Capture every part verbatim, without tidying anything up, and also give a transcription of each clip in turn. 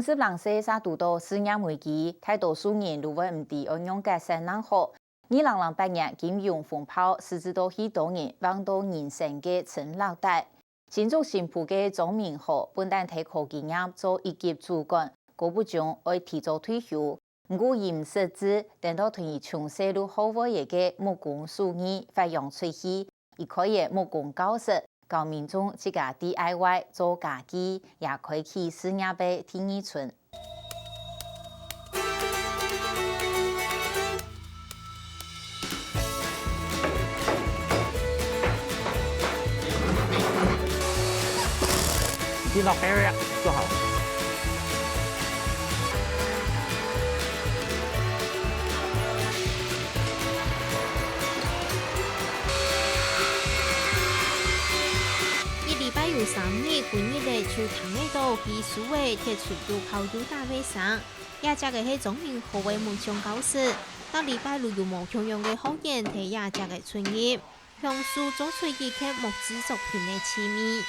五十零歲嗄堵著失業危機，大多數人都會毋知愛仰結煞正好。二零零八年金融風暴，使得到許多人橫到人生个沉落底。新竹新埔个莊明豪本旦在科技業做一級主管，高不中愛提早退休，毋過佢毋識志，等到同佢從細就學會个木工手藝發揚出去，佢開个木工教室，教民眾自家D I Y做家具，也開啟事業个第二春。 Enough area，做好。一禮拜有三日，分日仔就聽得到稀疏个鐵錘又敲又打个聲。這隻个係莊明豪个木匠教室，逐禮拜都有無共樣个學員在這隻个出入。 享受做出一件木質作品个趣味。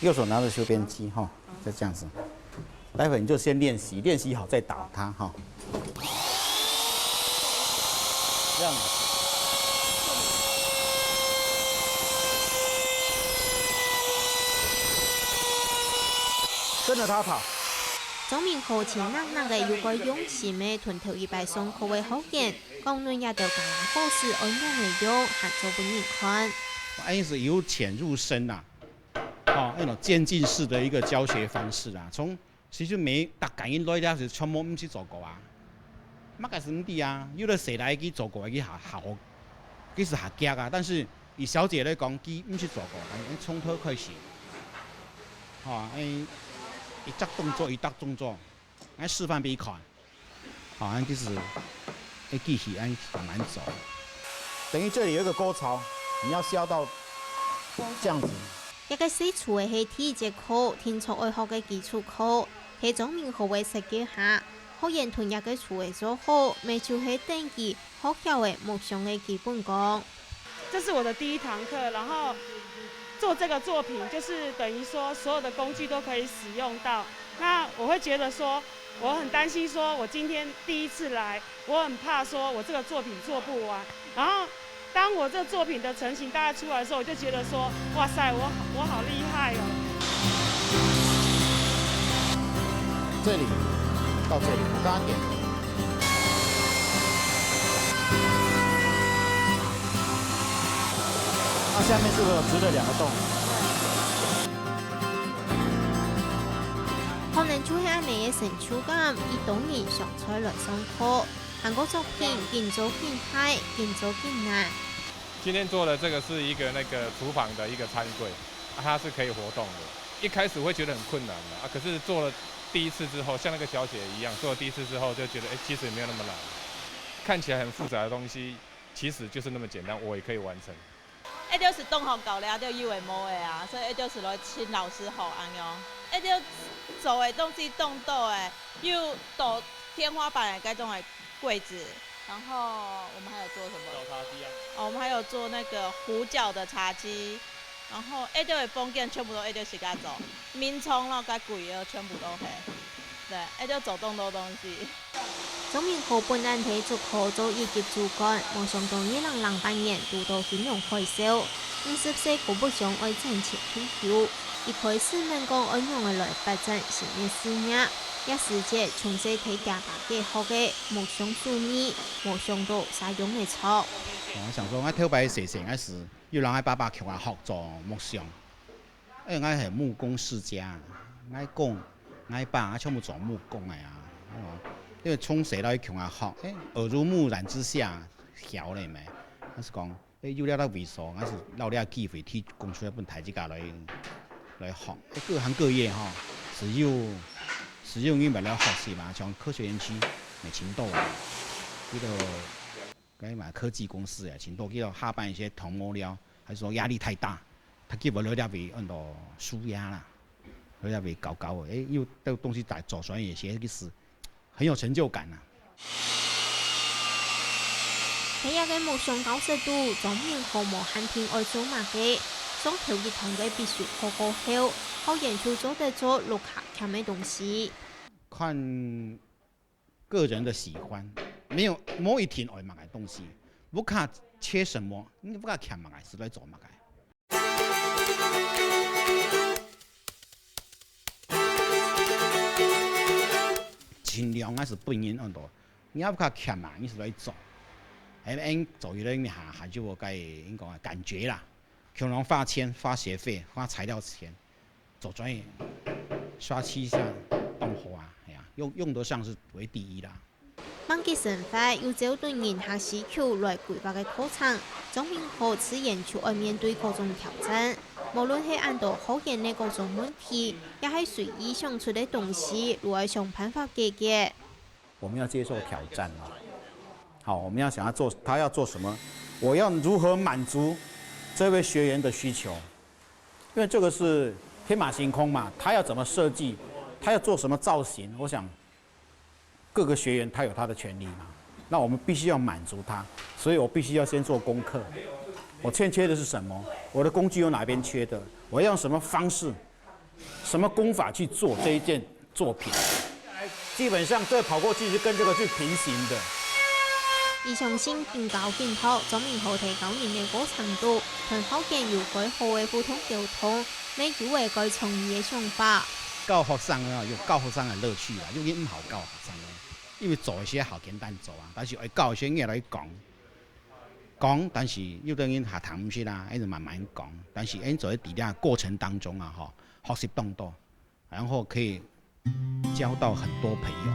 右手拿着修边机哈，就这样子。待会你就先练习，练习好再打它哈。这样子。跟着它跑。庄明豪盡努力个又過用心个同頭一擺上課个學員， 講論這兜家伙事愛仰仔用，還做分人看。恁樣是由淺入深啊，哦，那種漸進式的一個教學方式啊，從其實每逐個人來了是全部毋識做過啊，麼个係毋知啊，有个細倈仔去做過，去學，學，其實學遽啊，但是以小姐來講，佢毋識做過，但是從頭開始，吼，哎，一隻動作一隻動作，來示範俾佢看。 好，恁樣就是，哎，繼續恁樣慢慢走。等於這裡有一個溝槽，你要削到這樣子。這個細廚仔係第一節課，定著愛學个基礎課。在莊明豪个設計下，學員同這個廚仔做好，乜就係等於學曉个木匠个基本功。 這是我的第一堂課，然後做這個作品，就是等於說所有的工具都可以使用到。那我會覺得說，我很擔心說，我今天第一次來，我很怕說我這個作品做不完。然後，當我這作品的成型大概出來的時候，我就覺得說，哇塞，我我好厲害哦！這裡到這裡，我剛剛點的。 那下面是不是有直的兩個洞？可能就係恁樣个成就感，一兜人相賽來上課，還過作品緊做緊大，緊做緊難。今天做的這個是一個那個廚房的一個餐櫃，啊，它是可以活動的。一開始會覺得很困難的，啊，可是做了第一次之後，像那個小姐一樣，做了第一次之後就覺得，哎，其實也沒有那麼難。看起來很複雜的東西， 其實就是那麼簡單，我也可以完成。𠊎兜係當好搞了，就有个無个啊，所以𠊎兜係來請老師學恁樣。𠊎兜做个東西當多个，有到天花板个該種个櫃子，然後我們還有做什麼？小茶几啊。哦，我們還有做那個虎角的茶几，然後𠊎兜个房間全部都𠊎兜自家做，眠床咯，該櫃个全部都係。對，𠊎兜做當多東西。 莊明豪本旦在竹科做一級主管，無想到二零零八年堵著金融海嘯，五十歲高不中愛賺錢退休。一開始問講愛仰仔來發展新个事業，這時節從細在厥爸該學个木匠手藝，無想到煞用得著。哦，想說，𠊎頭擺細細个時，有摎𠊎爸爸共下學做木匠。 哎，𠊎係木工世家，𠊎公、𠊎爸，𠊎全部做木工个啊。哦，因為從細摎佢共下學，哎，耳濡目染之下，曉了咩？𠊎係講，哎，有這个位所，𠊎係摎這个機會提供出來分大自家來，來學。哎，各行各業吼，只有，只有你們來學習嘛，像科學園區，每勤到啊，這個 該嘛科技公司啊，盡多去到下班一些同幕僚，還是說壓力太大，佢就會來這位恁多舒壓啦，來這位搞搞，哎，又都東西打做出來，也是其實很有成就感啊。在這个木匠教室肚，莊明豪無限定愛做麼个，上頭一堂个必修課過後，學員就做得做屋下欠个東西。看個人的喜歡，沒有，無一定愛麼个東西，屋下缺什麼，你屋下欠麼个，係來做麼个。盡量還係分人安到，你屋下欠麼个，你係來做。哎，恁做起來，你還，還有个，應該感覺啦。 共樣花錢、花學費、花材料錢，做出來刷漆一下當好啊，哎呀，用，用得上是為第一啦。吂幾生活又照等人客需求來規劃个課程，張明豪自然就愛面對各種挑戰。無論係恁多學員个各種問題，也係隨意想出个東西，都愛想辦法解決。 我們要接受挑戰啊。好，我們要想要做，他要做什麼，我要如何滿足這位學員的需求？因為這個是天馬行空嘛，他要怎麼設計，他要做什麼造型，我想各個學員他有他的權利嘛。那我們必須要滿足他，所以我必須要先做功課。我欠缺的是什麼？我的工具有哪邊缺的？我要用什麼方式？ 什麼工法去做這一件作品。基本上這跑過去是跟這個是平行的。佢相信緊教緊學，張明豪在教人个過程中，同學員有蓋好个互動溝通，乜有个蓋創意个想法。教學生啊，有教學生个樂趣啦，因為毋好教學生个，因為做一些好簡單做啊，但是愛教一些人來講，講，但是有的人還聽毋識啦，還是慢慢講，但是恁做在這過程當中啊，吼，學習當多。 然後可以交到很多朋友。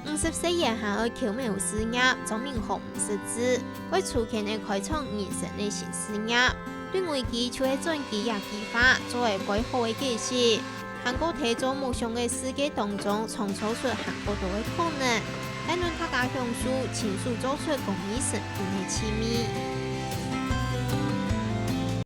五十歲以下愛求謀事業，張明豪毋識字，愛出錢个開創人生个新事業。 對危機就係轉機這句話，做个蓋好个解釋。還過在做夢想个世界當中，創造出還過多个可能。但願大家享受親手做出工藝產品个趣味。